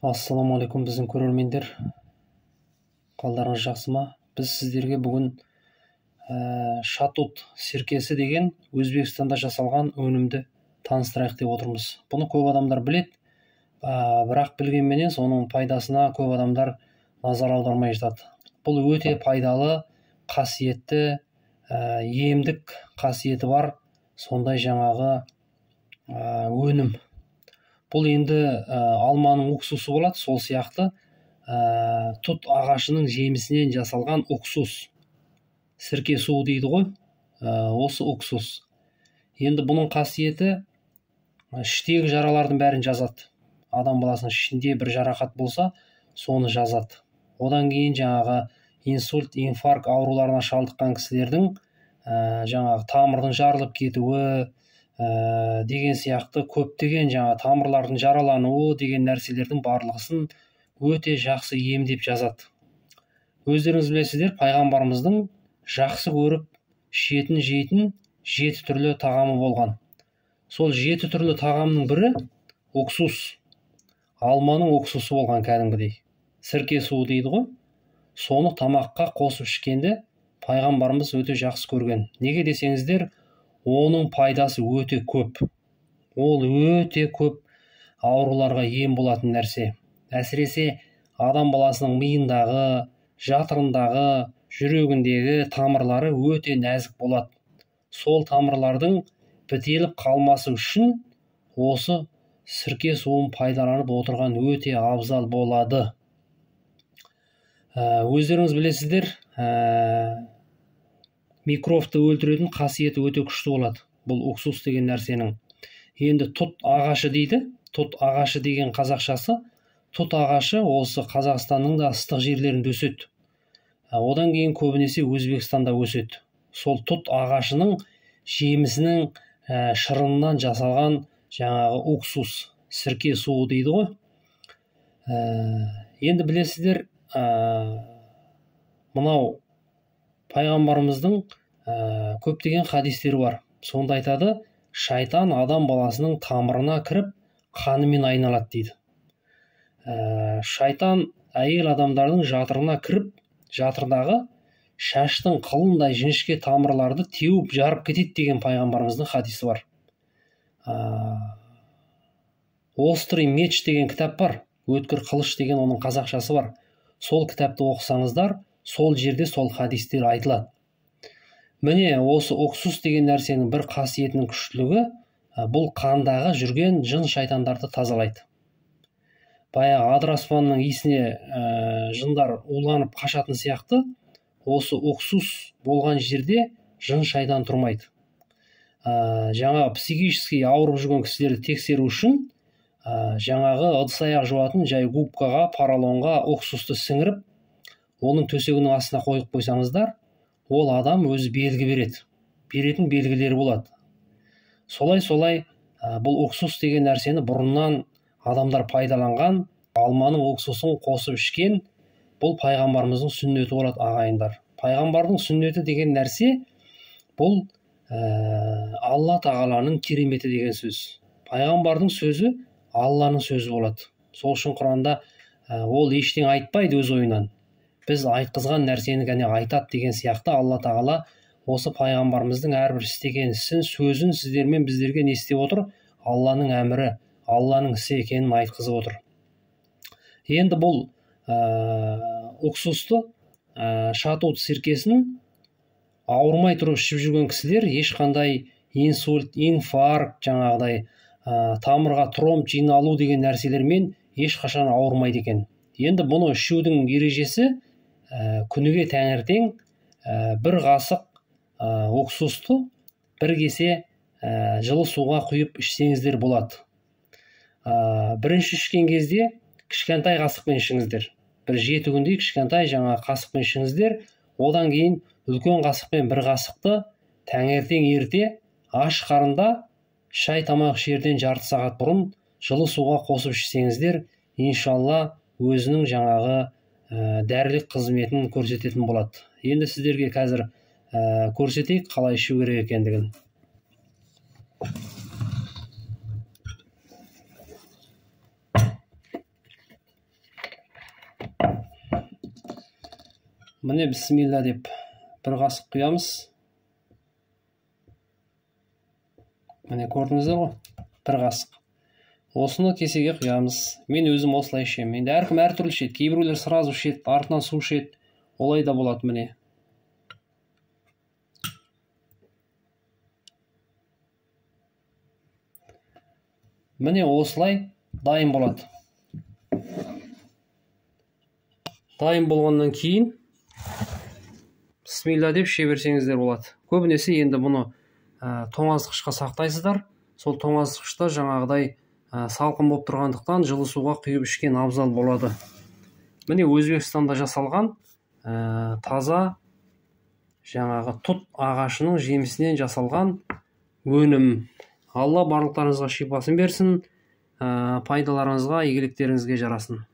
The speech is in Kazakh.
Ассалаумағалейкум біздің көрермендер. Қалдарыңыз жақсы ма? Біз сіздерге бүгін шатут серкесі деген Өзбекстанда жасалған өнімді таныстырайық деп отырмыз. Бұны көп адамдар біледі, бірақ білгенменен соның пайдасына көп адамдар назар аудармай жатады. Бұл өте пайдалы, қасиетті, емдік қасиеті бар сондай жаңағы өнім. Бұл енді алманың уксусы болады, сол сияқты тұт ағашының жемісінен жасалған уксус. Сірке суы дейді ғой, осы уксус. Енді бұның қасиеті іштегі жаралардың бәрін жазады. Адам баласының ішінде бір жарақат болса, соны жазады. Одан кейін жаңағы инсульт, инфаркт ауруларына шалдыққан кісілердің жаңағы тамырдың жарылып кетуі деген сияқты көптеген жаңа тамырлардың жаралануы деген нәрселердің барлығысын өте жақсы емдеп жазады. Өздеріңіз білесіздер, пайғамбарымыздың жақсы көріп ішетін, жейтін 7 түрлі тағамы болған. Сол 7 түрлі тағамның бірі уксус. Алманың уксусы болған кәдімгідей. Сірке суы дейді ғой. Соны тамаққа қосып ішкенде пайғамбарымыз өте жақсы көрген. Неге десеңіздер, оның пайдасы өте көп. Ол өте көп ауруларға ем болатын нәрсе. Әсіресе адам баласының миындағы, жатырындағы, жүрегіндегі тамырлары өте нәзік болады. Сол тамырлардың бітеліп қалмасы үшін осы сірке суын пайдаланып отырған өте абзал болады. Өздеріңіз білесіздер, микробты өлтіретін қасиеті өте күшті болады. Бұл уксус деген нәрсенің. Енді тұт ағашы дейді. Тұт ағашы деген қазақшасы. Тұт ағашы осы Қазақстанның да ыстық жерлерінде өседі. Одан кейін көбінесе Өзбекстанда өседі. Сол тұт ағашының жемісінің шырынынан жасалған жаңағы уксус, сірке суы дейді ғой. Енді білесіздер, мынау пайғамбарымыздың көптеген хадистері бар. Сонда айтады, шайтан адам баласының тамырына кіріп, қанымен айналады дейді. Шайтан әйел адамдардың жатырына кіріп, жатырдағы шаштың қылындай жіңішке тамырларды теуіп жарып кетеді деген пайғамбарымыздың хадисі бар. Острый меч деген кітап бар, өткір қылыш деген оның қазақшасы бар. Сол кітапты оқысаңыздар, сол жерде сол хадистер айтылады. Міне осы уксус деген нәрсенің бір қасиетінің күштілігі, бұл қандағы жүрген жын шайтандарды тазалайды. Баяғы адыраспанның иісіне жындар уланып қашатын сияқты, осы уксус болған жерде жын шайтан тұрмайды. Жаңағы психически ауырып жүрген кісілерді тексеру үшін жаңағы ыдыс аяқ жуатын жай губкаға, поролонға уксусты сіңіріп, оның төсегінің астына қойып қойсаңыздар, ол адам өзі белгі береді. Беретін белгілері болады. Солай-солай бұл уксус деген нәрсені бұрыннан адамдар пайдаланған, алманың уксусын қосып ішкен, бұл пайғамбарымыздың сүннеті болады, ағайындар. Пайғамбардың сүннеті деген нәрсе бұл Алла тағаланың кереметі деген сөз. Пайғамбардың сөзі Алланың сөзі болады. Сол үшін Құранда ол ештеңе айтпайды өз ойынан. Біз айтқызған нәрсені ғана айтады деген сияқты Алла тағала осы пайғамбарымыздың әрбір істеген ісін, сөзін сіздермен біздерге не істеп отыр? Алланың әмірі, Алланың ісі екенін айтқызып отыр. Енді бұл уксусты, шатут сіркесін ауырмай тұрып ішіп жүрген кісілер ешқандай инсульт, инфаркт, жаңағыдай тамырға тромб жиналу деген нәрселермен ешқашан ауырмайды екен. Енді бұны ішудің ережесі, күніге таңертең бір қасық уксусты бір кесе жылы суға құйып ішсеңіздер болады. Бірінші ішкен кезде кішкентай қасықпен ішіңіздер. Бір 7 күндей кішкентай жаңа қасықпен ішіңіздер. Одан кейін үлкен қасықпен бір қасықты таңертең ерте аш қарында шай тамақ ішерден жарты сағат бұрын жылы суға қосып ішсеңіздер, иншалла өзінің жаңағы дәрілік қызметін көрсететін болады. Енді сіздерге қазір көрсетейік қалай ішу керек екендігін. Міне, бісмилла деп бір қасық құямыз. Міне, көрдіңіздер ғой, бір қасық. Осыны кесеге құямыз. Мен өзім осылай ішемін. Енді әркім әртүрлі ішеді. Кейбіреулер сразу ішеді, артынан су ішеді. Олай да болады, міне. Міне, осылай дайын болады. Дайын болғаннан кейін бісмилла деп іше берсеңіздер болады. Көбінесе енді бұны тоңазытқышқа сақтайсыздар. Сол тоңазытқышта жаңағыдай салқын болып тұрғандықтан жылы суға құйып ішкен абзал болады. Міне, Өзбекстанда жасалған таза жаңағы тұт ағашының жемісінен жасалған өнім. Алла барлықтарыңызға шипасын берсін, пайдаларыңызға, игіліктеріңізге жарасын.